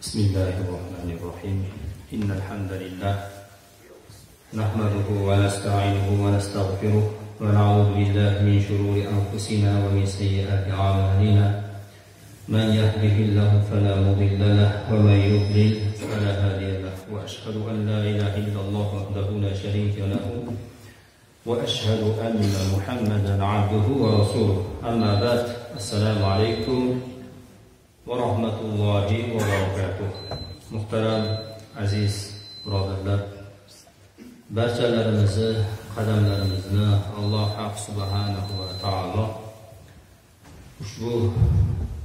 Bismillahirrohmanirrohim. Innal hamdalillah nahmaduhu va nasta'inuhu va nastag'firuh va na'udzu billahi min shururi anfusina va min sayyiati a'malina. Man yahdihillahu fala mudilla lahu va man yudlil fala hadiya lahu. Va ashhadu an la ilaha illalloh wahdahu la sharika lahu va ashhadu anna Muhammadan abduhu va rasuluh. Amma ba'd. Assalomu alaykum va rahmatullohi va barakatuh. Muhtaram aziz birodarlar, barchalarimizni qadamlarimizni Alloh haq subhanahu va taolo ushbu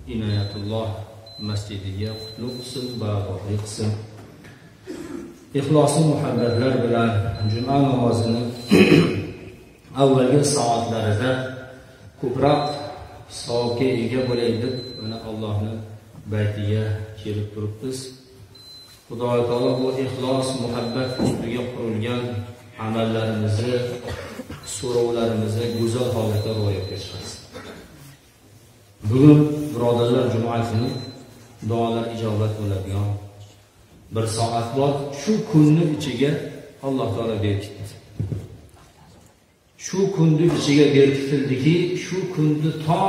Inoyatulloh masjidiga qutlug' qilsin, barakotli qilsin. Ixlosi muhabbatlar bilan juma namozini avvalgi soatlarida ko'proq savobga ega bo'lay deb mana Allohning baytiga kelib turibmiz. Xudo taolo bu ixlos, muhabbat ustiga qurilgan amallarimizni, so'rovlarimizni go'zal holatda ro'yobga chiqarsin. Bugun birodarlar juma kuni duolar ijobat bo'ladigan bir soat bor. Shu kunni ichiga Alloh taolo berkitdi. Shu kunni ichiga berkitildiki, shu kunni to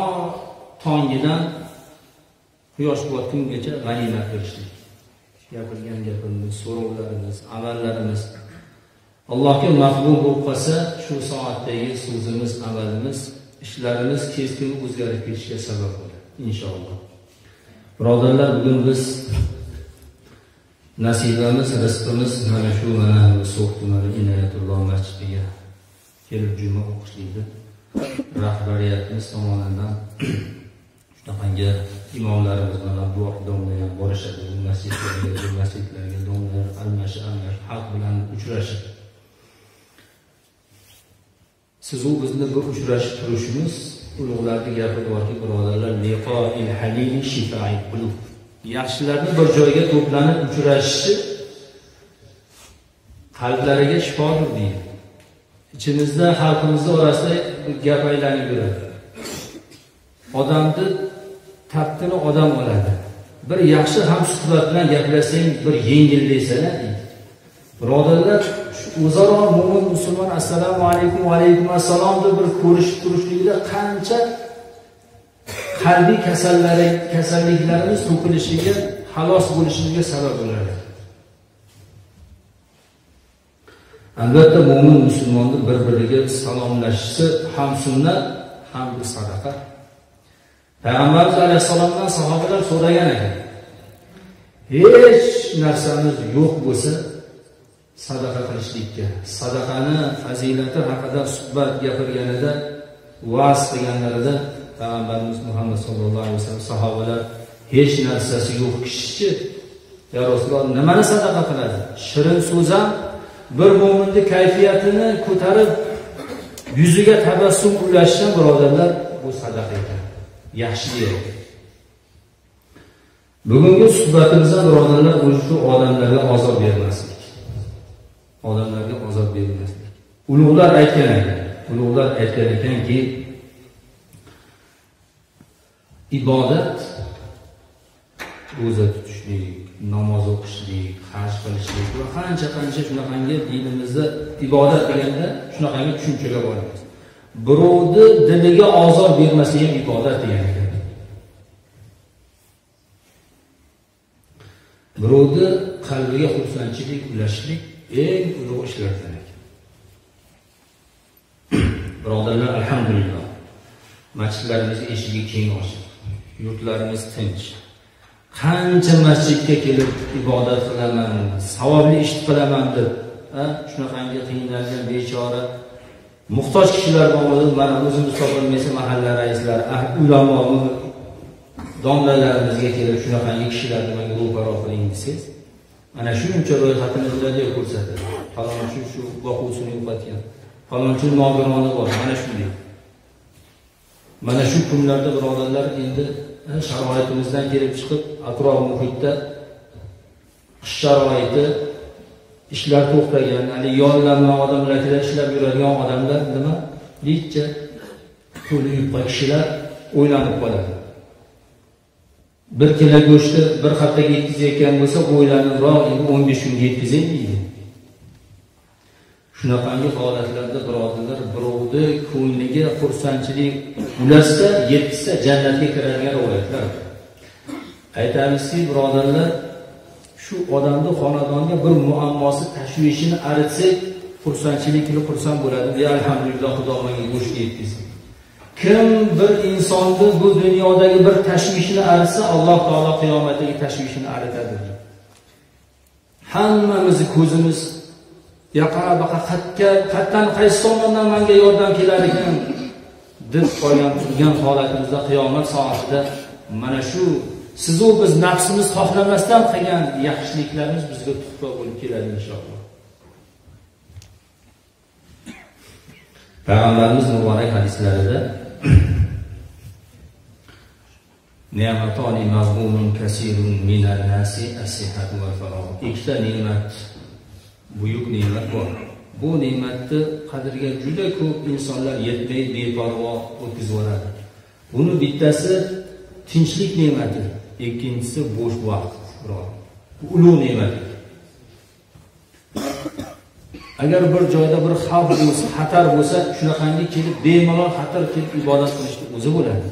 tongidan quyosh botgungacha g'animat qilishlik. Gapirgan gapimiz, so'rovlarimiz, amallarimiz Allohga maqbul bo'lib qolsa, shu soatdagi so'zimiz, amalimiz, ishlarimiz keskin o'zgarib ketishiga sabab bo'ladi inshaalloh. Birodarlar, bugun biz nasibamiz, rizqimiz mana shu mana So'x tumani Inoyatulloh masjidiga kelib juma o'qishlikni rahbariyatimiz tomonidan shunaqangi imomlarimiz mana bu domlalar borishadi, bu masjidlarga, bu masjidlarga domlalar almashib xalq bilan uchrashib, siz u bizni bu uchrashib turishimiz ulug'larning gapi borki, birodarlar, liqoil halili shifa'i qulub. Yaxshilarni bir joyga to'planib uchrashishi qalblariga shifodir deydi. İçimizda, xalqimizda orasida gap aylanib yuradi. Odamni taftini odam oladi. Bir yaxshi ham suhbat bilan gaplashsang, bir yengillaysan deydi. Birodarlar, o'zaro mo'min musulmon assalomu alaykum va alaykum assalom deb bir ko'rishib turishlikda qancha qalbiy kasalliklarimiz to'kilishiga, xalos bo'lishimizga sabab bo'ladi. Albatta mo'min musulmonni bir-biriga salomlashishi ham sunnat, ham bir sadaqa. Payg'ambarimiz alayhissalomdan sahobalar so'ragan ekan. Hech narsamiz yo'q bo'lsa sadaqa qilishlikka, sadaqani fazilati haqida suhbat gapirganida, va'z qilganlarida Payg'ambarimiz Muhammad sallallohu alayhi vasallam sahobalar hech narsasi yo'q kishichi, ya Rasululloh, nimani sadaqa qiladi? Shirin so'z ham bir mo'minning kayfiyatini ko'tarib yuziga tabassum ulashgan birodarlar, bu sadaqa ekan. Yaxshi. Bugungi suhbatimizda birodarlar shu odamlarga ozor bermaslik. Odamlarga ozor bermaslik. Ulug'lar aytgan ekan, ulug'lar aytgan ekanki, ibodat ro'za tutishlik, namoz o'qishlik, haj qilishlik va qancha-qancha shunaqangi dinimizda ibodat deganda shunaqangi tushunchaga boramiz. Birovni diliga ozor bermaslik ham ibodat degan ekan. Birovni qalbiga xursandchilik ulashlik eng ulug' ishlardan ekan. Birodarlar, alhamdulillah. Masjidlarimiz eshigi keng ochiq, yurtlarimiz tinch. Qancha masjidga kelib ibodat qilaman, savobli ish qilaman deb, shunaqangi qiynalgan bechora muhtoj kishilar bor, mana o'zimiz topolmaysa mahalla raislari, ulamo, domlalarimizga kelib shunaqangi kishilarni menga ro'paro qiling desangiz, mana shuncha ro'yxatini biladi ko'rsatadi. Falonchi shu boquvchini yo'qotgan, falonchi nogironi bor, mana shunday. Mana shu kunlarda birodarlar endi sharoitimizdan kelib chiqib atrof muhitda qish sharoiti, ishlar to'xtagan, hali yollanma odamlar ishlab yuradigan odamlar nima? Necha puli yupqa kishilar o'ylanib qoladi. 1 kilo go'shtni bir haftaga yetkazayotgan bo'lsa, o'ylanibroq endi 15 kunga yetkazay deydi. Shunaqangi holatlarda birodarlar, birovni ko'ngliga xursandchilik ulashsa, yetkazsa jannatga kiradigan rivoyatlar. Aytamizki, birodarlar, shu odamni xonadonga bir muammosi, tashvishini aritsak, xursandchilik qilib xursand bo'ladi. Ya alhamdulillah, Xudo menga go'sht yetkazdi. Kim bir insonni bu dunyodagi bir tashvishini aritsa, Alloh taolo qiyomatdagi tashvishini aritadi. Hammamizni ko'zimiz yaqa baqa qatdan qaysi tomondan menga yordam kelar ekan deb qolgan turgan holatimizda qiyomat soatida mana shu sizu biz nafsimiz xohlamasdan qilgan yaxshiliklarimiz bizga tuhfa bo'lib keladi inshaalloh. Payg'ambarimiz muborak hadislarida ni'matoni mazmunun kasirun minan nasi as-sihhatu wal faragh. Ikkita ne'mat, buyuk ne'mat bor. Bu ne'matni qadriga juda ko'p insonlar yetmay beparvo o'tkazib yuboradi. Buni bittasi tinchlik ne'mati, ikkinchisi bo'sh vaqt. Bu ulug' ne'mat. Agar bir joyda bir xavf bo'lsa, xatar bo'lsa, shunaqangi kelib bemalol xatar kelib ibodat qilishni o'zi bo'ladi.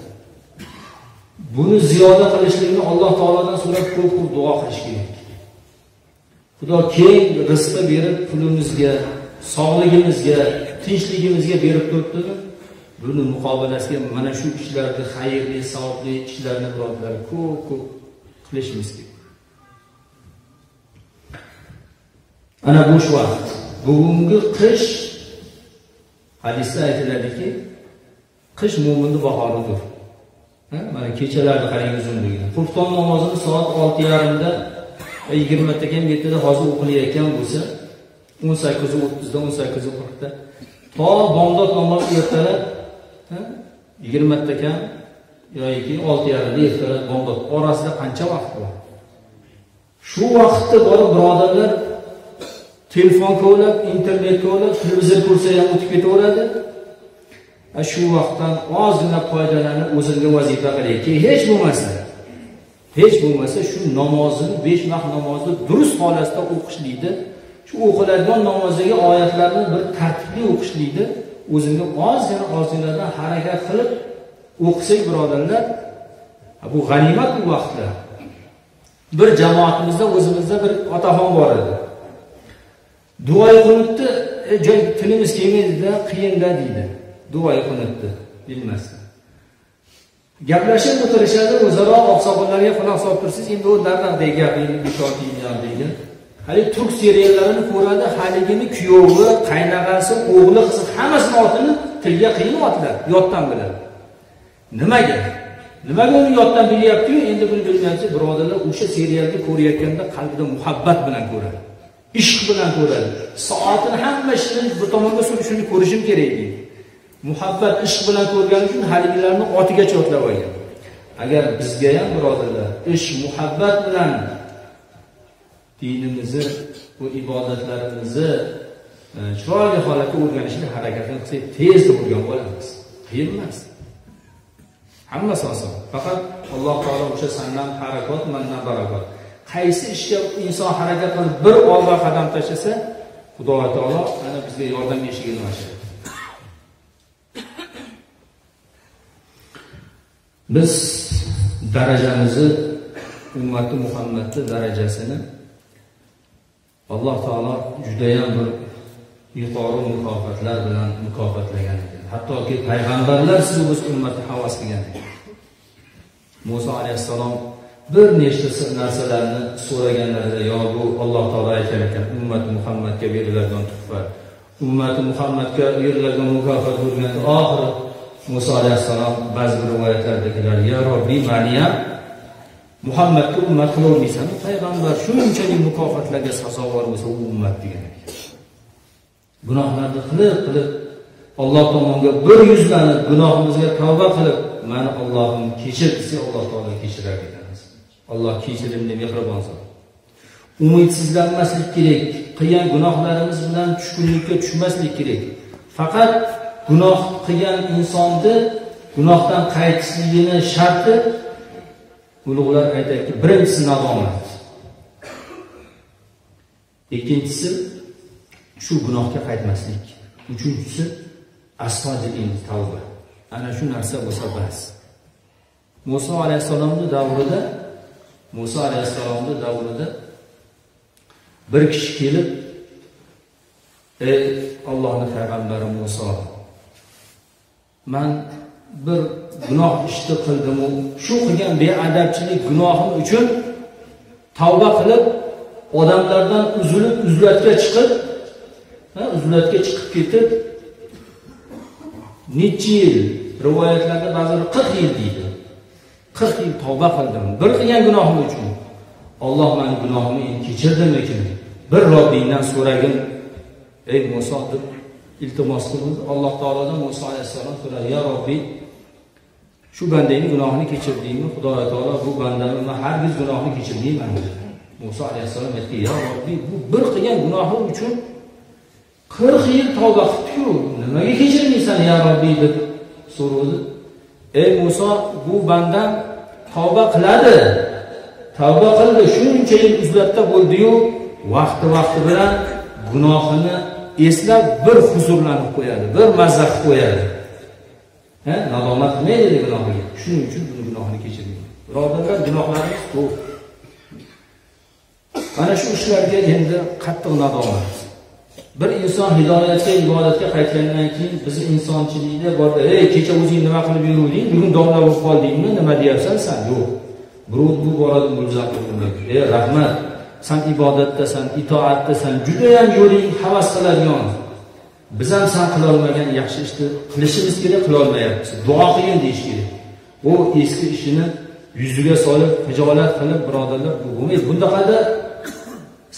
Buni ziyoda qilishlikni Alloh taolodan so'rab ko'p-ko'p duo qilish kerak. Xudo keng rizqni berib, pulimizga, sog'ligimizga, tinchligimizga berib turibdi. Buni muqobalasiga mana shu ishlarni, xayrli, savobli ishlarni birodarlar ko'p-ko'p qilishimiz kerak. Ana bo'sh vaqt. Bugungi qish, hadisda aytiladiki, qish mo'minning bahoridir. Mana kechalarni qarang uzunligini. Xufton namozini soat 6:30da 20 ta kam 7da hozir o'qilayotgan bo'lsa, 18:30da 18:40da to bomdod namozi ertalab 20 ta kam yoki 6:30da ertalab bomdod orasida qancha vaqt bor? Shu vaqtda borib birodarlar telefon ko'rib, internet ko'rib, televizor ko'rsa ham o'tib ketaveradi. Shu vaqtdan ozgina foydalanib o'zimga vazifa qilayki, hech bo'lmasa shu namozini 5 vaqt namozni durust holatda o'qishlikni, shu o'qiladigan namozdagi oyatlarni bir tartibli o'qishlikni o'zimga ozginadan harakat qilib o'qisak birodarlar, bu g'animat bu vaqtlar. Bir jamoatimizda o'zimizda bir otaxon bor edi. Duoyi qunutni joy tilimiz kelmaydi-da, qiyinda deydi. Duoyi qunutni bilmasdan. Gaplashib o'tirishadi, o'zaro oqsoqollarga quloq solib tursangiz, endi u darnaqdagi gap, endi 5-6 yil deydi. Hali turk seriallarini ko'radi, haligini kuyovi, qaynog'asi, o'g'li, qizi hammasini otini tilga qiyin otlar, yoddan biladi. Nimaga? Nimaga uni yoddan bilyapti-yu, endi buni bilmayapti, birodarlar, o'sha serialni ko'rayotganda qalbida muhabbat bilan ko'radi. Ishq bilan ko'radi. Soatini hamma ishini bir tomonga surib shuni ko'rishim kerak deydi. Muhabbat, ishq bilan ko'rgani uchun haligilarni otigacha otlab olgan. Agar bizga ham birodarlar, ishq, muhabbat bilan dinimizni, bu ibodatlarimizni chiroyli holatda o'rganishga harakatini qilsak, tezda o'rganib olamiz. Qiyin emas. Hammasi oson. Faqat Alloh taolo o'sha sandan harakat, mandan barakat. Qaysi ishga inson harakat qilib bir olg'a qadam tashlasa, Xudo taolo ana bizga yordam eshigini ochadi. Biz darajamizni, ummati Muhammadning darajasini Alloh taolo juda ham bir yuqori mukofotlar bilan mukofotlagan ekan. Hattoki payg'ambarlar siz biz ummatni havas qilgan ekan. Musa alayhissalom bir nechta narsalarni so'raganlarida, yo bu Alloh taolo aytgan ekan, ummati Muhammadga beriladigan tuhfa, ummati Muhammadga beriladigan mukofot bo'lganda oxiri Musa alayhissalom ba'zi bir rivoyatlarda keladi, ya Robbi, meni ham Muhammadga ummat qilolmaysan, payg'ambar shunchalik mukofotlarga sazovor bo'lsa u ummat degan ekan. Gunohlarni qilib Alloh tomonga bir yuzlanib, gunohimizga tavba qilib, meni Allohim kechir desa, Alloh taolo kechirar ekanmiz. Alloh kechirimli, mehribon zot. Umidsizlanmaslik kerak, qilgan gunohlarimiz bilan tushkunlikka tushmaslik kerak. Faqat gunoh qilgan insonni gunohdan qaytishligini sharti Ulug'lar aytadiki, birinchisi nadomat. Ikkinchisi shu gunohga qaytmaslik. Uchinchisi astoydil tavba. Ana shu narsa bo'lsa bas. Musa alayhissalomning davrida bir kishi kelib, ey Allohning payg'ambari Musa, men bir gunoh ishni qildim, shu qilgan beadabchilik gunohim uchun tavba qilib, odamlardan uzilib, uzlatga chiqib ketib, necha yil, rivoyatlarda ba'zilar 40 yil deydi. 40 yil tavba qildim, bir qilgan gunohim uchun. Alloh meni gunohimni endi kechirdimikin? Bir Robbingdan so'ragin, ey Musa deb iltimos qildi. Alloh taolodan Musa alayhissalom so'radi: "Ya Robbi, shu bandaning gunohini kechirdingmi? Xudo taolo bu bandani men hargiz gunohini kechirmayman" dedi. Musa alayhissalom aytdi: "Ya Robbi, bu bir qilgan gunohi uchun 40 yil tavba qildi-ku, nimaga kechirmaysan ya Robbi?" deb so'radi. Ey Musa, bu bandam tavba qiladi. Tavba qildi, shuncha yil uzlatda bo'ldi-yu, vaqti-vaqti bilan gunohini eslab bir huzurlanib qo'yadi, bir mazza qilib qo'yadi. Ha, nadomat qilmaydi gunohiga. Shuning uchun buni gunohini kechirmaydi. Birodarlar, gunohlarimiz ko'p. Mana shu ishlarga endi qattiq nadomat. Bir inson hidoyatga, ibodatga qaytgandan keyin bizni insonchilikda bor, ey kecha o'zing nima qilib yuruvding, bugun domla bo'lib qoldingmi, nima deyapsan sen? Yo'q. Birov bu borada mulzam qilmaydi. Ey rahmat, sen ibodatdasan, itoatdasan, juda ham yo'ling havas qiladigan. Biz ham sen qila olmagan yaxshi ishni qilishimiz kerak, qila olmayapmiz. Duo qilgin deyish kerak. U eski ishini yuziga solib, hijolat qilib, birodarlar, bu bo'lmaydi. Bundaqada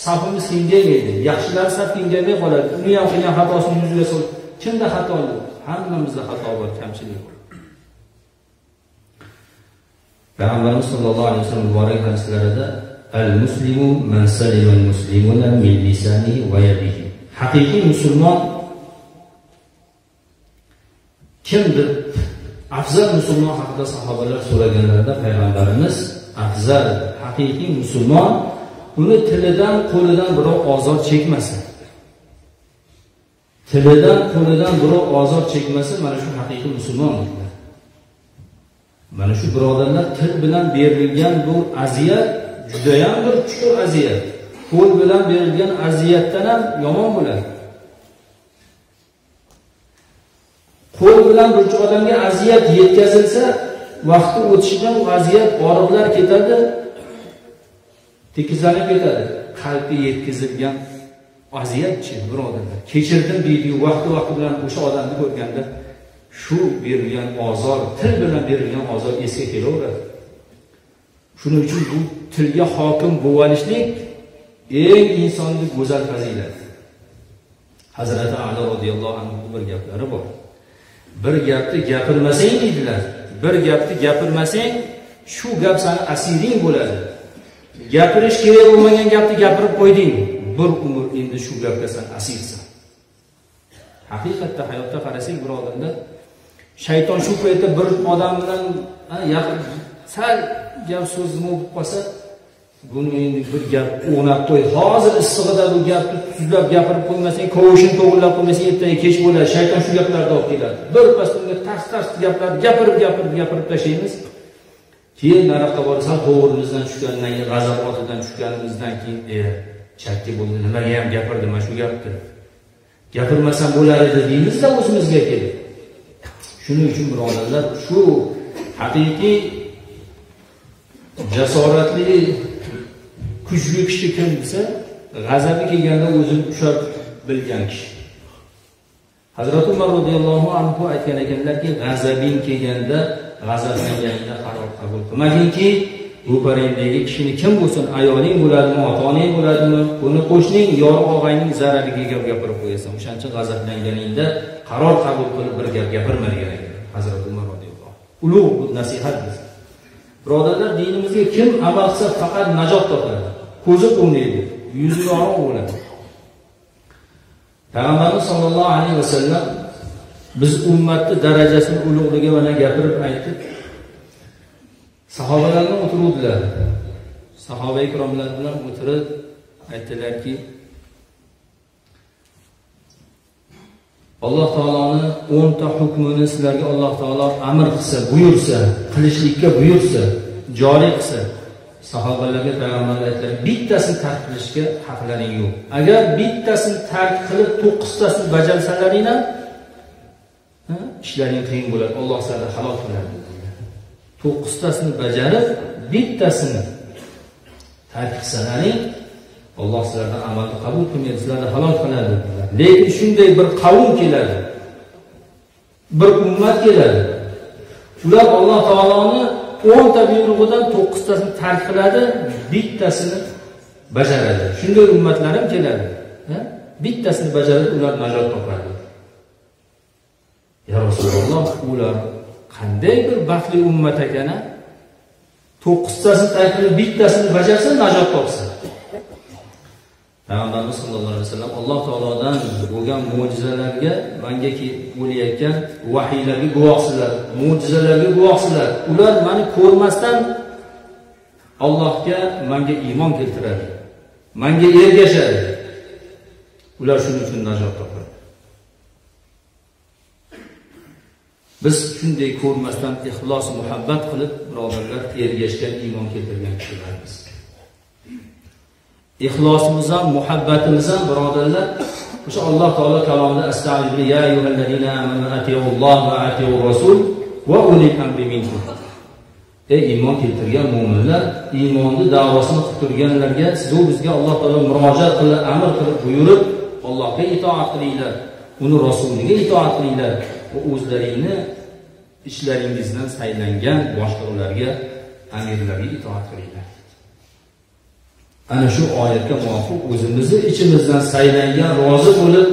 safimiz kengaymaydi. Yaxshilar saf kengaymay qoladi. Uni ham qilgan xatosini yuziga solib, kimda xato yo'q? Hammamizda xato bor, kamchilik bor. Payg'ambarimiz sollallohu alayhi vasallam muborak hadislarida al-muslimu man salima al-muslimuna min lisanihi va yadihi. Haqiqiy musulmon kimdir? Afzal musulmon haqida sahobalar so'raganlarida payg'ambarimiz afzal haqiqiy musulmon uni tilidan, qo'lidan birov ozor chekmasa. Tilidan, qo'lidan birov ozor chekmasa, mana shu haqiqiy musulmon dedilar. Mana shu birodarlar, til bilan berilgan bu aziyat juda ham bir chuqur aziyat. Qo'l bilan berilgan aziyatdan ham yomon bo'ladi. Qo'l bilan bir odamga aziyat yetkazilsa, vaqti o'tishidan u aziyat, og'riqlar ketadi, tekizlanib ketadi. Qalbga yetkazilgan aziyatchi, birodarlar, kechirdim deydi-yu, vaqti-vaqti bilan o'sha odamni ko'rganda shu berilgan ozor, til bilan berilgan ozor esga kelaveradi. Shuning uchun bu tilga hokim bo'lishlik eng insonlik go'zal fazilat. Hazrati Ali radhiyallohu anhu bir gaplari bor. Bir gapni gapirmasang deydilar. Bir gapni gapirmasang, shu gap seni asiring bo'ladi. Gapirish kerak bo'lmagan gapni gapirib qo'yding, bir umr endi shu gapga sen asirsan. Haqiqatda hayotda qarasak, birodarlar, shayton shu paytda bir odam bilan yaqin sal gap so'z nima bo'lib qolsa, buni endi bir gap o'ynab qo'y. Hozir issig'ida bu gapni tuzlab gapirib qo'ymasang, kovushini to'g'rilab qo'ymasang, ertaga kech bo'ladi. Shayton shu gaplarni olib keladi. Bir pas unga tars-tars gaplarni gapirib tashlaymiz. Keyin nariyoqqa borsa, to'g'rimizdan tushgandan keyin, g'azab otidan tushganimizdan keyin, chakki bo'ldi, nimaga ham gapirdim mana shu gapni. Gapirmasam bo'lar edi deymizda o'zimizga kelib. Shuning uchun birodarlar, shu haqiqiy jasoratli, kuchli kishi kim desa, g'azabi kelganda o'zini ushlab bilgan kishi. Hazrat Umar radhiyallohu anhu aytgan ekanlarki, g'azabing kelganda, g'azablanganingda qaror qabul qilmaginki, ro'parangdagi kishini kim bo'lsin, ayoling bo'ladimi, ota-onang bo'ladimi, uni qo'shning, yor og'ayning zarariga gap gapirib qo'yasan. O'shancha g'azablanganingda qaror qabul qilib bir gap gapirma degan ekan Hazrat Umar radhiyallohu anhu. Ulug' bu nasihat bizga. Birodarlar, dinimizga kim amal qilsa faqat najot topadi. Ko'zi quvnaydi, yuzi yorug' bo'ladi. Payg'ambarimiz sollallohu alayhi vasallam biz ummatni darajasini ulug'ligi bilan gapirib aytib, Sahobalar bilan o'tiruvdilar. Sahoba ikromlar bilan o'tirib aytdilarki, Alloh taoloni 10 ta hukmini sizlarga Alloh taolo amr qilsa, buyursa, qilishlikka buyursa, joriy qilsa, sahobalarga payg'ambarlar aytdilar, bittasini tark qilishga haqlaring yo'q. Agar bittasini tark qilib 9tasini bajarsalaring ham, ishlaring qiyin bo'ladi. Alloh sizlarni halok qiladi. 9tasini bajarib, bittasini tark qilsalaring, Alloh sizlardan amalni qabul qilmaydi, sizlarni halok qiladi. Lekin shunday bir qavm keladi, bir ummat keladi. Ular Alloh taoloni 10 ta buyrug'idan 9tasini tark qiladi, bittasini bajaradi. Shunday ummatlar ham keladi. Bittasini bajaradi, ular najot topadi. Ya Rasululloh, ular qanday bir baxtli ummat ekan-a? 9tasini tark qilib, bittasini bajarsa najot topsa. Payg'ambarimiz sollallohu alayhi vasallam Alloh taolodan bo'lgan mo'jizalarga, menga bo'layotgan vahiylarga guvohsizlar, mo'jizalarga guvohsizlar. Ular meni ko'rmasdan Allohga, menga iymon keltiradi, menga ergashadi. Ular shuning uchun najot topadi. Biz shunday ko'rmasdan ixlos, muhabbat qilib, birodarlar, ergashgan, iymon keltirgan kishilarmiz. Ixlosimiz ham, muhabbatimiz ham, birodarlar, o'sha Alloh taolo kalomida astag'firullah ya ayyuhallazina amanu atiulloh va atiur rasul va ulil amri minkum. Ey iymon keltirgan mo'minlar, iymonni da'vosini qilib turganlarga siz u bizga Alloh taolo murojaat qilib, amr qilib buyurib, Allohga itoat qilinglar, uni rasuliga itoat qilinglar va o'zlaringni ishlaringizdan saylangan boshliqlarga, amirlarga itoat qilinglar. Ana shu oyatga muvofiq o'zimizni ichimizdan saylangan, rozi bo'lib,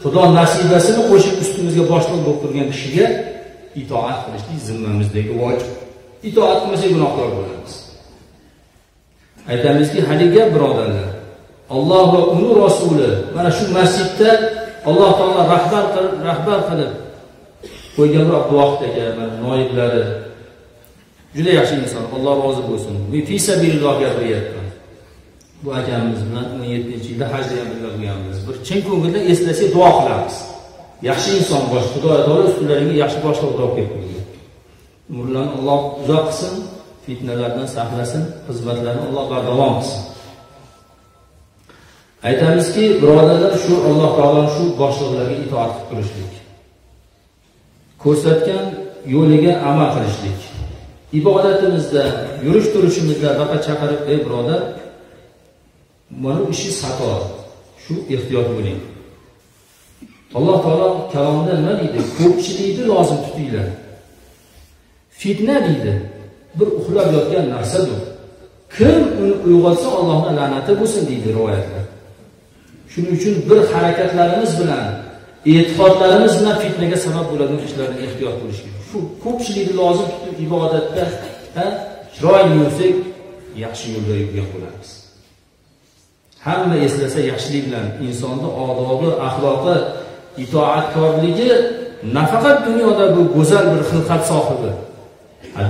Xudo nasibasini qo'shib ustimizga boshliq bo'lib turgan kishiga itoat qilishlik zimmamizdagi vojib. Itoat qilmasak gunohkor bo'lamiz. Aytamizki, haligi birodarlar, Alloh va uni rasuli mana shu masjidda Alloh taolo rahbar qilib qo'ygan bir Abduvohid aka, mana noiblari juda yaxshi inson, Alloh rozi bo'lsin. Fi sabililloh gapiryapti. Bu akamiz bilan 17-yilda hajda ham birga bo'lganmiz. Bir chin ko'ngildan eslasak duo qilamiz. Yaxshi inson bosh, Xudo taolo ustilaringga yaxshi boshliq topib qo'ygan. Umrlarni Alloh uzoq qilsin, fitnalardan saqlasin, xizmatlarni Alloh bardavom qilsin. Aytamizki, birodarlar, shu Alloh taoloning shu boshliqlarga itoat qilib turishlik, ko'rsatgan yo'liga amal qilishlik, ibodatimizda, yurish turishimizda faqat chaqirib, ey birodar, mana bu ishi xato, shu ehtiyot bo'ling. Alloh taolo kalomida nima deydi? Ko'pchilikni lozim tutinglar. Fitna deydi, bir uxlab yotgan narsadir. Kim uni uyg'otsa Allohning la'nati bo'lsin deydi rivoyatlar. Shuning uchun bir harakatlarimiz bilan, e'tiqodlarimiz bilan fitnaga sabab bo'ladigan ishlardan ehtiyot bo'lish kerak. Shu ko'pchilikni lozim tutib ibodatda, chiroyli yursak, yaxshi yo'lda yurgan bo'lamiz. Hamma eslasa yaxshilik bilan insonni odobi, axloqi, itoatkorligi nafaqat dunyoda bu go'zal bir xilqat sohibi,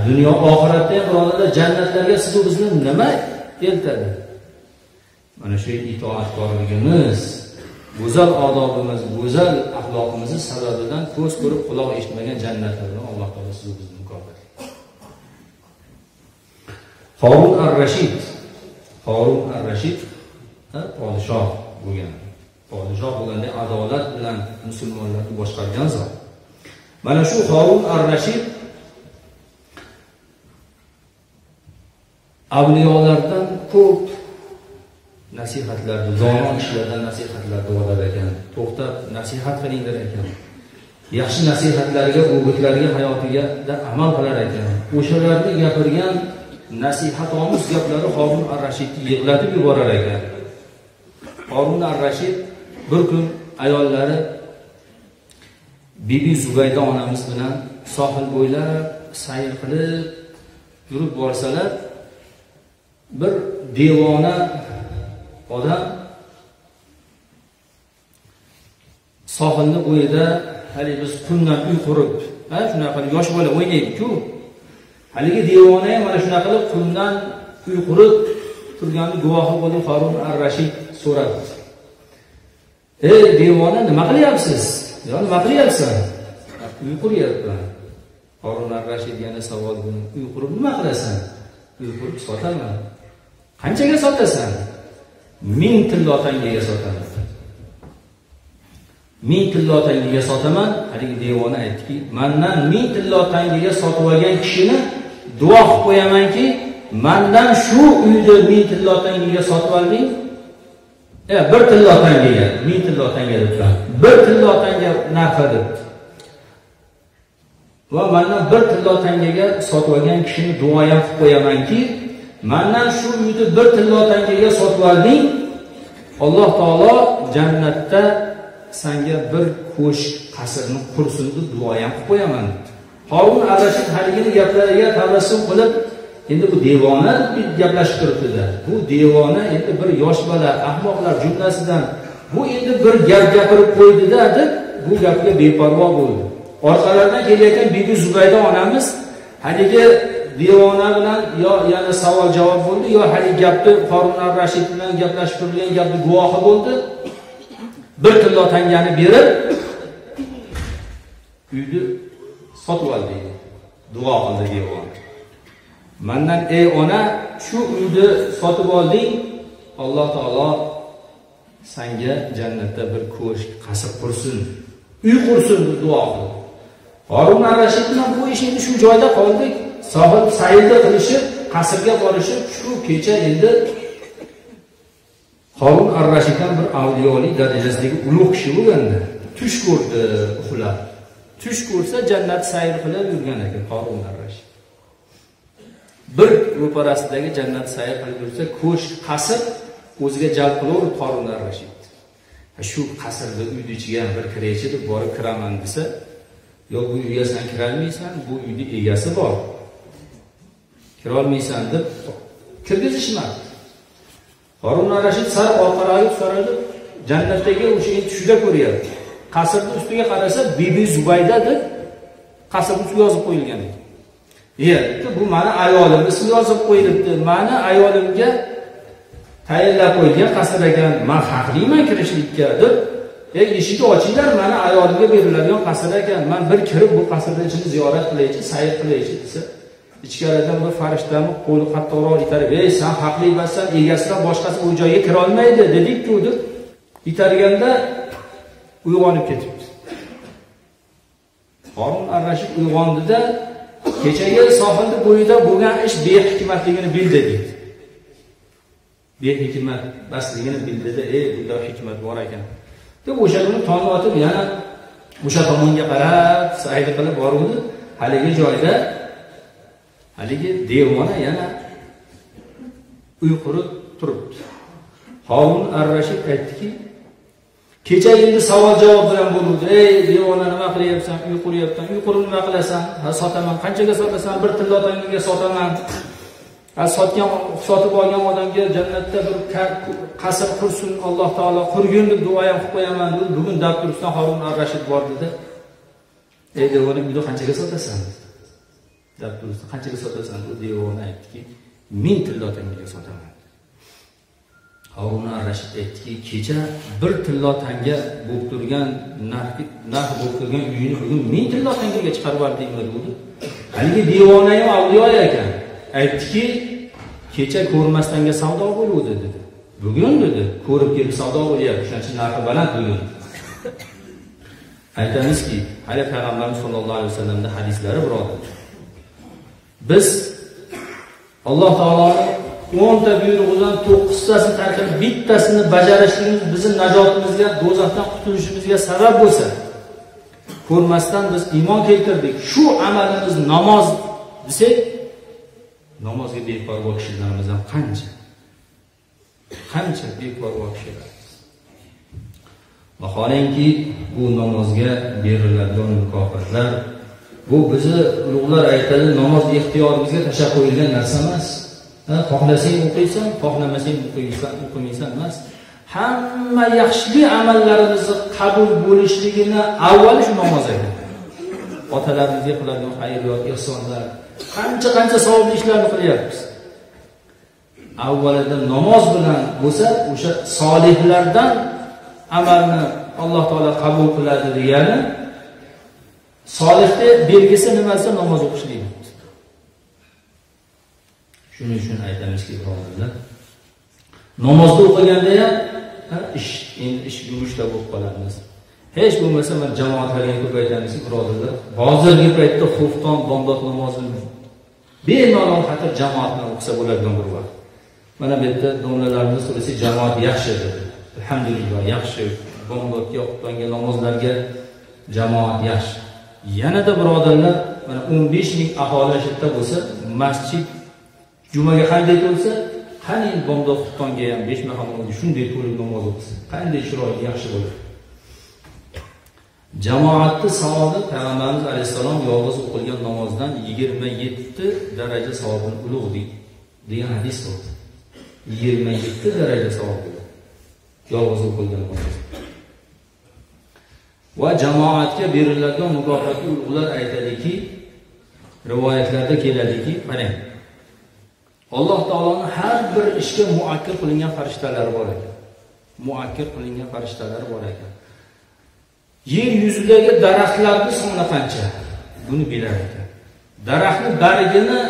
dunyo oxiratda ham birodarlar jannatlarga siz u bizni nima eltadi? Mana shu itoatkorligimiz, go'zal odobimiz, go'zal axloqimizni sababidan ko'z ko'rib quloq eshitmagan jannatlar bilan Alloh taolo siz u bizni mukofotlaydi. Horun ar-Rashid podshoh bo'lgan. Podshoh bo'lganda adolat bilan musulmonlarni boshqargan zot. Mana shu Horun ar-Rashid avliyolardan ko'p nasihatlarni, dono kishilardan nasihatlarni olar ekan. To'xtab nasihat qilinglar ekan. Yaxshi nasihatlarga, o'gitlarga hayotiga amal qilar ekan. O'shalarni gapirgan nasihatomuz gaplari Horun ar-Rashidni yig'latib yuborar ekan. Horun ar-Rashid bir kun ayollari Bibi Zubayda onamiz bilan sohil bo'ylab sayr qilib yurib borsalar, bir devona odam sohilni bo'yida hali biz qumdan uy qurib, shunaqa qilib yosh bola o'ynaydi-ku. Haligi devona ham mana shunaqa qilib qumdan uy qurib turganni guvohi bo'lib Harun ar-Rashid so'radi. Ey devona, nima qilyapsiz? Yo, nima qilyapsan? Uy quryapman. Harun ar-Rashid yana savol berdi. Uy qurib nima qilasan? Uy qurib sotaman. Qanchaga sotasan? 1000 tillo tangaga sotaman. 1000 tillo tangaga sotaman. Haligi devona aytdiki, mendan 1000 tillo tangaga sotib olgan kishini duo qilib qo'yamanki, mendan shu uyni 1000 tillo tangaga sotib olding. 1 tillo tangaga, 1000 tillo tanga debdi. 1 tillo tanga narxi debdi. Va mendan 1 tillo tangaga sotib olgan kishini duo ham qilib qo'yamanki, mendan shu uyni 1 tillo tangaga sotib olding. Alloh taolo jannatda senga bir ko'shk qasrni qursin deb duo ham qilib qo'yaman. Harun ar-Rashid haligini gaplariga tabassum qilib, endi bu devona deb gaplashib turibdi-da. Bu devona endi bir yosh bola, ahmoqlar jumlasidan bu endi bir gap gapirib qo'ydi-da deb bu gapga beparvo bo'ldi. Orqalaridan kelayotgan Bibi Zubayda onamiz haligi devona bilan yo yana savol javob bo'ldi, yo haligi gapni Harun ar-Rashid bilan gaplashib turgan gapni guvohi bo'ldi. 1 tillo tangani berib uyni sotib oldi. Duo qildi devona. Mendan ey ona, shu uyni sotib olding, Alloh taolo senga jannatda bir ko'shk qasr qursin, uy qursin deb duo qildi. Harun ar-Rashid bilan bu ish endi shu joyda qoldi. Sohib saylda qilishib, qasrga borishib, shu kecha endi Harun ar-Rashiddan bir avliyolik darajasidagi ulug' kishi bo'lganda tush ko'rdi, uxlab. Tush ko'rsa jannat sayr qilib yurgan ekan Harun ar-Rashid. Bir ro'parasidagi jannat sayr qilib yursa, ko'shk qasr o'ziga jalb qilaverib Harun ar-Rashid. Shu qasrda uyni ichiga ham bir kiraychi deb borib kiraman desa, yo bu uyga sen kirolmaysan, bu uyning egasi bor. Kirolmaysan deb kirgizishmadi. Harun ar-Rashid sal orqaroq so'radi, jannatdagi o'sha tushida ko'ryapti. Qasrning ustiga qarasa, Bibi Zubayda deb qasrning ustiga yozib qo'yilgan ekan. Bu meni ayolim ismi yozib qo'yilibdi. Meni ayolimga tayinlab qo'yilgan qasr ekan, men haqliman kirishlikka deb, eshikni ochinglar, meni ayolimga beriladigan qasr ekan. Men bir kirib bu qasrning ichini ziyorat qilaychi, sayr qilaychi desa, ichkaridan bir farishtani qo'li qattiqroq itarib, "Ey, sen haqli emassan, egasidan boshqasi u joyga kira olmaydi" dedik-ku deb itarganda uyg'onib ketibdi. Harun ar-Rashid uyg'ondida kechagi sohilni bo'yida bo'lgan ish behikmatligini bildi deydi. Behikmat basligini bildida, "Ey, bunda hikmat bor ekan" deb o'sha kuni tong otib yana o'sha tomonga qarab sayr qilib boruvdi. Haligi joyda haligi devona yana uy qurib turibdi. Harun ar-Rashid aytdiki, kecha endi savol javob bilan bo'ldi. Ey devona, nima qilyapsan? Uy quryapsan. Uy qurib nima qilasan? Ha, sotaman. Qanchaga sotasan? 1 tillo tangaga sotaman. Ha, sotgan, sotib olgan odamga jannatda bir qasr qursin, Alloh taolo qurgin deb duo ham qilib qo'yaman deb bugun dab turibsan. Harun ar-Rashid bor dedi. Ey devona, uyni qanchaga sotasan? Deb turibsan, qanchaga sotasan? U devona aytdiki, 1000 tillo tangaga sotaman. Harun ar-Rashid aytdiki, kecha 1 tillo tanga bo'lib turgan narx bo'lib turgan uyini bugun 1000 tillo tangaga chiqarib yubordingmi dedi. Haligi devona ham avliyo ekan. Aytdiki, kecha ko'rmasdanga savdo bo'luvdi dedi. Bugun dedi, ko'rib kelib savdo bo'lyapti, shuning uchun narxi baland bugun. Aytamizki, hali payg'ambarimiz sollallohu alayhi vasallamning hadislari birodar. Biz Alloh taoloning 10 ta buyrug'idan 9 tasini tark qilib, bittasini bajarishimiz bizning najotimizga, do'zaxdan qutulishimizga sabab bo'lsa, ko'rmasdan biz iymon keltirdik. Shu amalimiz namoz desak, namozga beparvo kishilarimiz ham qancha? Qancha beparvo kishilar. Vaholanki bu namozga beriladigan mukofotlar, bu bizni ulug'lar aytadi, namoz ixtiyorimizga tashlab qo'yilgan narsa emas. Xohlasang o'qiysan, xohlamasang o'qimaysan emas. Hamma yaxshi amallarimizni qabul bo'lishligini avvali shu namoz ekan. Otalarimizga qiladigan xayr-ihsonlar, Qancha qancha savobli ishlarni qilyapmiz. Avvalida namoz bilan bo'lsa, o'sha solihlardan amalni Alloh taolo qabul qiladi degani, solihning belgisi nimasi? Namoz o'qishlik. Shuning uchun aytamizki, birodarlar, namozni o'qiganda ham ish, endi ish yumushda bo'lib qolamiz. Hech bo'lmasa mana jamoatlarga ko'p aytamizki, birodarlar, hozirgi paytda xufton, bomdod namozini bemalol xatir jamoat bilan o'qisa bo'ladigan bir vaqt. Mana bu yerda domlalarimiz so'rasak, jamoat yaxshi dedi. Alhamdulillah, yaxshi. Bomdodga, xuftonga namozlarga jamoat yaxshi. Yanada birodarlar, mana 15 ming aholi shu yerda bo'lsa, masjid jumaga qanday to'lsa, qani bomdod xuftonga ham 5 mahal namozga shunday to'lib namoz o'qisa, qanday chiroyli, yaxshi bo'ladi. Jamoatni savobi Payg'ambarimiz alayhissalom yolg'iz o'qilgan namozdan 27 daraja savobini ulug' degan hadis bor. 27 daraja savob yolg'iz o'qilgan namoz. Va jamoatga beriladigan mukofotni ulug'lar aytadiki, rivoyatlarda keladiki, qarang. Alloh taoloning har bir ishga muakkil qilingan farishtalari bor ekan. Muakkil qilingan farishtalari bor ekan. Yer yuzidagi daraxtlarning soni qancha? Buni bilar ekan. Daraxtni bargini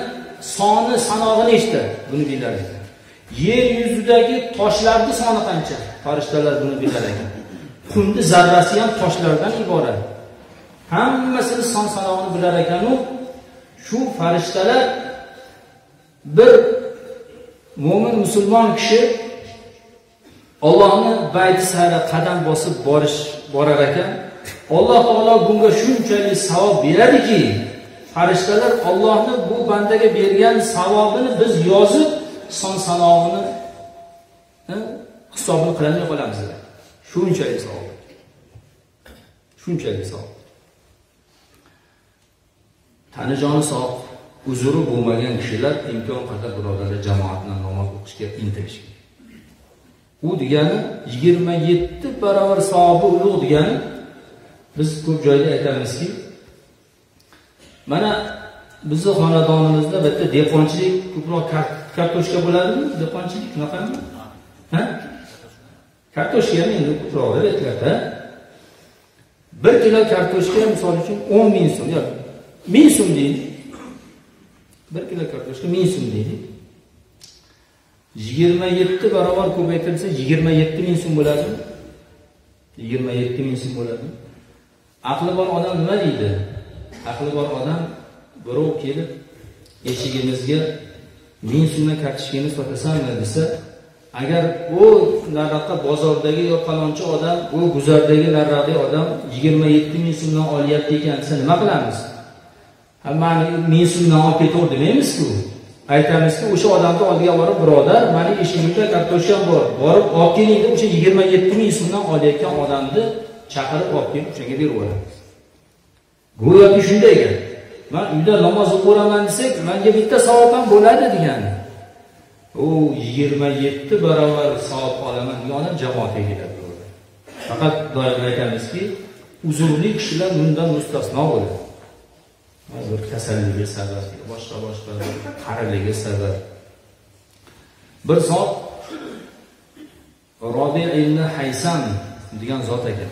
soni sanog'i nechta? Buni bilar ekan. Yer yuzidagi toshlarning soni qancha? Farishtalar buni bilar ekan. Qumni zarrasi ham toshlardan iborat. Hammasini son sanog'ini bilar ekan u. Shu farishtalar bir mo'min musulmon kishi Allohning bayti sari qadam bosib borar ekan, Alloh taolo bunga shunchalik savob beradiki, farishtalar Allohning bu bandaga bergan savobini biz yozib, son sanog'ini hisobini qilolmay qolamiz. Shunchalik savob. Shunchalik savob. Tani joni sog', uzuri bo'lmagan kishilar imkon qadar birodarlar jamoat bilan namoz o'qishga intilish kerak. U degani 27 barobar savobi ulug' degani, biz ko'p joyda aytamizki, mana bizni xonadonimizda bitta dehqonchilik ko'proq kartoshka bo'ladimi? Dehqonchilik shunaqami? Ha? Kartoshka ham endi ko'proq aytiladi. 1 kilo kartoshka misol uchun 10 ming so'm, yo'q, 1000 so'm deylik. 1 kilo kartoshka 1000 so'm deylik. 27 barobar ko'paytirilsa 27 ming so'm bo'ladimi? 27 ming so'm bo'ladimi? Aqli bor odam nima deydi? Aqli bor odam birov kelib eshigimizga 1000 so'mdan kartoshkani sotasanmi desa, agar u naryoqqa bozordagi yo falonchi odam, u guzardagi naryoqdagi odam 27 ming so'mdan olyapti ekan desa nima qilamiz? Ha, mani 1000 so'mdan olib ketaver demaymiz-ku. Aytamizki, o'sha odamni oldiga borib, birodar, mani eshigimda kartoshkam bor, borib olib keling deb o'sha 27 ming so'mdan olayotgan odamni chaqirib olib kelib o'shanga berib yuboramiz. Go'yoki shunday ekan. Men uyda namoz o'qiraman desak, menga bitta savob ham bo'ladi degani. U 27 barobar savob olaman degan odam jamoatga keladi. Faqat doim aytamizki, uzrli kishilar bundan mustasno bo'ladi. Bir kasalligi sabab, boshqa qariligi sabab. Bir zot Robi ibn Haysam degan zot ekan.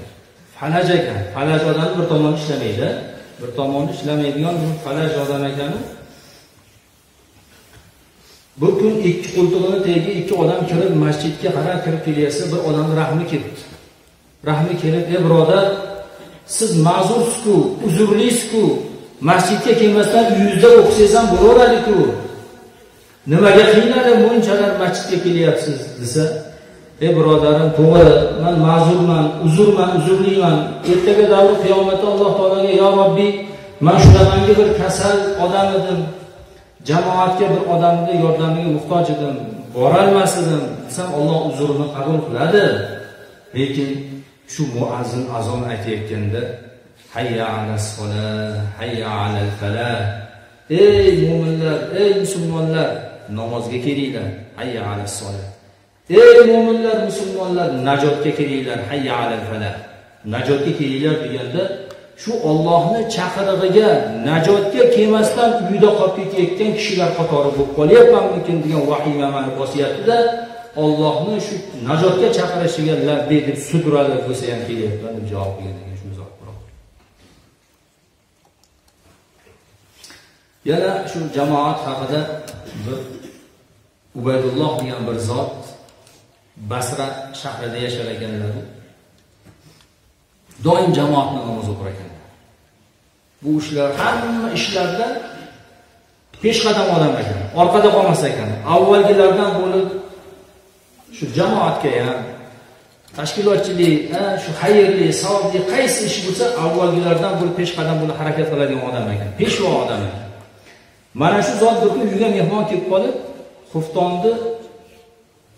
Falaj ekan. Falaj odam bir tomoni ishlamaydi, bir tomoni ishlamaydigan bir falaj odam ekan. Bir kun ikki qo'ltig'ini tagiga ikki odam kirib masjidga qarab kirib kelyapsa, bir odamning rahmi kelibdi. Rahmi kelib, "Ey birodar, siz ma'zursiz-ku, uzrlisiz-ku, masjidga kelmasdan uyingizda o'qisangiz ham bo'laveradi-ku. Nimaga qiynalib bunchalar masjidga kelyapsiz?" desa, "Ey birodarim, to'g'ri, men ma'zurman, uzrman, uzrliman. Ertaga davr qiyomatda Alloh taologa, "Ya Robbi, men shunaqangi bir kasal odam edim, jamoatga bir odamning yordamiga muhtoj edim, borolmas edim" desam, Alloh uzrini qabul qiladi. Lekin shu muazzin azon aytayotganda hayya alas-solah, hayya alal-falah, ey mo'minlar, ey musulmonlar, namozga kelinglar, hayya alas-solah. Ey mo'minlar, musulmonlar, najotga kelinglar, hayya alal-falah. Najotga kelinglar deganda shu Allohning chaqirig'iga, najotga kelmasdan uyda qolib ketayotgan kishilar qatori bo'lib qolyapmanmikin degan vahima meni bosyapti-da, Allohni shu najotga chaqirishiga labbay deb sudralib bo'lsa ham kelyapman deb javob bergan ekan shu zot birodar. Yana shu jamoat haqida bir Ubaydulloh degan bir zot Basra shahrida yashar ekanlar. Doim jamoat bilan namoz o'qir ekanlar. Bu ishlar, hamma ishlarda peshqadam odam ekan, orqada qolmas ekan. Avvalgilardan bo'lib shu jamoatga ham tashkilotchilik, shu xayrli, savobli qaysi ish bo'lsa, avvalgilardan bo'lib peshqadam bo'lib harakat qiladigan odam ekan, peshvo odam ekan. Mana shu zot bir kun uyga mehmon kelib qolib, xuftonni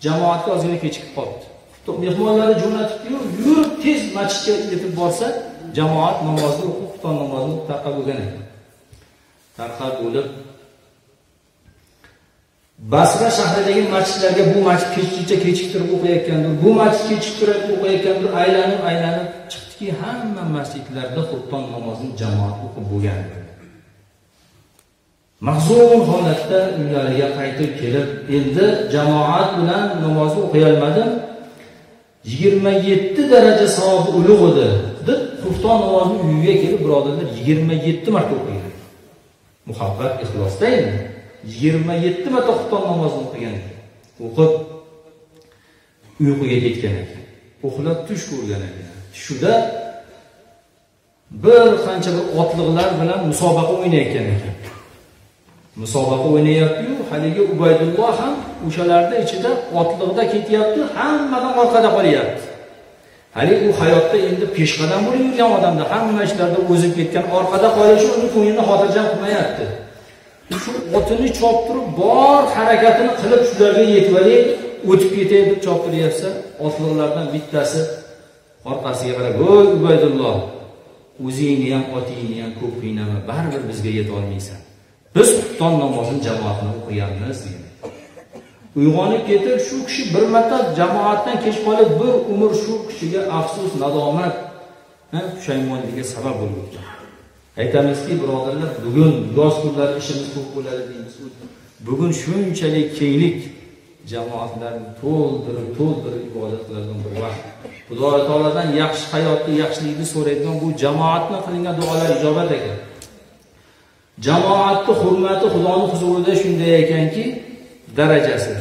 jamoatga ozgina kechikib qoldi. Mehmonlarni jo'natibdi-yu, yurib tez masjidga yetib borsa, jamoat namozni o'qib, xufton namozini tarqab bo'lgan ekan. Tarqab bo'lib Basra shahridagi masjidlarga bu masjid kechikcha kechiktirib o'qiyotgandir, bu masjid kechiktirib o'qiyotgandir, aylanib chiqdiki, hamma masjidlarda xufton namozini jamoat o'qib bo'lgan. Mahzun holatda uylariga qaytib kelib, endi jamoat bilan namozni o'qiy olmadim, 27 daraja savobi ulug' edi deb xufton namozini uyiga kelib birodarlar 27 marta o'qigan. Muhabbat ixlosda endi 27 marta xufton namozini o'qigan ekan. O'qib uyquga ketgan ekan. Uxlab tush ko'rgan ekan. Tushida bir qancha bir otliqlar bilan musobaqa o'ynayotgan ekan. Musobaqa o'ynayapti-yu, haligi Ubaydulloh ham o'shalarda ichida otliqda ketyapti, hammadan orqada qolyapti. Hali u hayotda endi peshqadam bo'lib yurgan odamda, hamma ishlarda o'zib ketgan, orqada qolishi uni ko'nglini xotirjam qilmayapti. Shu otini choptirib, bor harakatini qilib shularga yetib olay, o'tib ketay deb choptiryapsa, otliqlardan bittasi orqasiga qarab, "Voy Ubaydulloh, o'zingni ham otingni ham ko'p qiynama, baribir bizga yeta olmaysan. Biz xufton namozini jamoat bilan o'qiganmiz" degan. Uyg'onib ketib, shu kishi bir marta jamoatdan kech qolib, bir umr shu kishiga afsus, nadomat, pushaymonlikka sabab bo'lib o'tgan. Aytamizki, birodarlar, bugun yoz kunlari ishimiz ko'p bo'ladi deymiz. Bugun shunchalik kenglik jamoatlarni to'ldirib ibodat qiladigan bir vaqt. Xudo taolodan yaxshi hayotni, yaxshilikni so'raydigan bu jamoatni qilingan duolar ijobat ekan. Jamoatning hurmati Xudoning huzurida shunday ekanki, darajasi.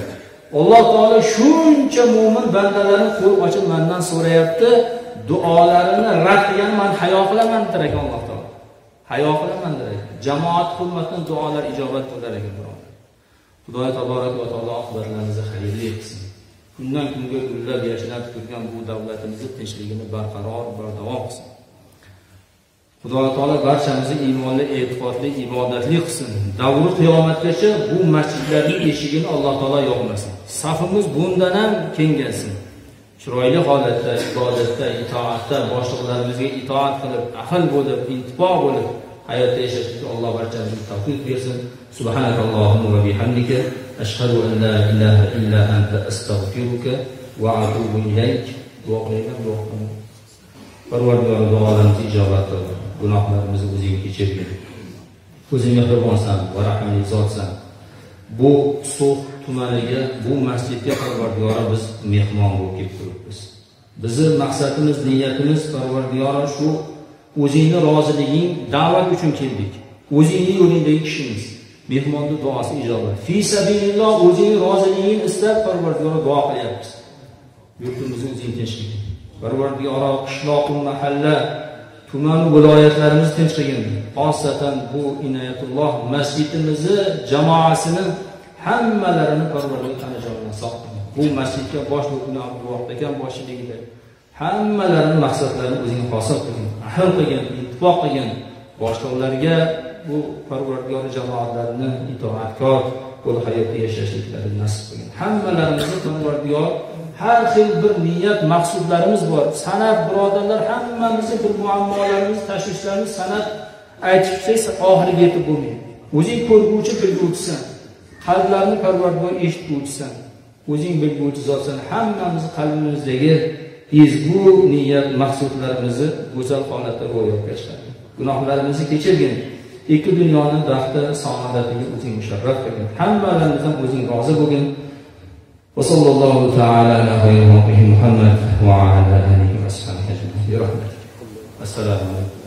Alloh taolo shuncha mo'min bandalarini qo'l ochib mendan so'rayapti, duolarini rad qilgan men hayo qilaman der ekan Alloh taolo. Hayo qilaman der ekan. Jamoat hurmatidan duolar ijobat bo'lar ekan birodar. Xudo taborak va taolo oqibatlarimizni xayrli qilsin. Kundan kunga gullab yashnab turgan bu davlatimizni tinchligini barqaror, bardavom qilsin. Xudo taolo barchamizni iymonli, e'tiqodli, ibodatli qilsin. Davri qiyomatgacha bu masjidlarning eshigini Alloh taolo yopmasin. Safimiz bundan ham kengaysin. Chiroyli holatda, ibodatda, itoatda boshliqlarimizga itoat qilib, ahil bo'lib, intibo bo'lib hayotda yashashga Alloh barchamizga tavfiq bersin. Subhanakallohumma va bihamdika ashhadu an la ilaha illa anta astag'firuka va atubu ilayk. Duo qilayman, duo qilaman. Parvardigor duolarimizni ijobat qil. Gunohlarimizni o'zing kechirgin. O'zing mehribonsan va rahimli zotsan. Bu So'x tumaniga, bu masjidga Parvardigora biz mehmon bo'lib kelib turibmiz. Bizni maqsadimiz, niyatimiz Parvardigora shu o'zingni roziliging da'vat uchun keldik. O'zingning yo'lingdagi kishimiz. Mehmonning duosi ijobat. Fi sabililloh o'zingning roziligingni istab Parvardigora duo qilyapmiz. Yurtimizni o'zing tinch qilgin. Parvardigora qishloq va mahalla, tuman va viloyatlarimizni tinch qilgin. Xosatan bu Inoyatulloh masjidimizni jamoasini hammalarini Parvardigor tanajondan sog' qilgin. Bu masjidga bosh bo'lgan Abdulloh akam boshchiligida hammalarini maqsadlarini o'zing hosil qilgin, ahil qilgin, ittifoq qilgin. Boshliqlarga bu Parvardigor jamoatlarini itoatkor bo'lib hayotda yashashliklarini nasib qilgin. Hammalarimizni Parvardigor har xil bir niyat, maqsadlarimiz bor. Sanab birodarlar, hammamizni bir muammolarimiz, tashvishlarimiz sanab aytib chiqsak, oxiriga yetib bo'lmaydi. O'zing ko'rguvchi, bilguvchisan. Qalblarni Parvardigor eshitguvchisan. O'zing bilguvchi zotsan. Hammamizni qalbimizdagi ezgu niyat, maqsadlarimizni go'zal holatda ro'yobga chiqargin. Gunohlarimizni kechirgin. Ikki dunyoni baxti, saodatiga o'zing musharraf qilgin. Hammalarimizdan o'zing rozi bo'lgin. Va sallallohu taala ala xayri Muhammad va ala alihi va sahbihi ajmain. Bi rahmatik. Assalomu alaykum.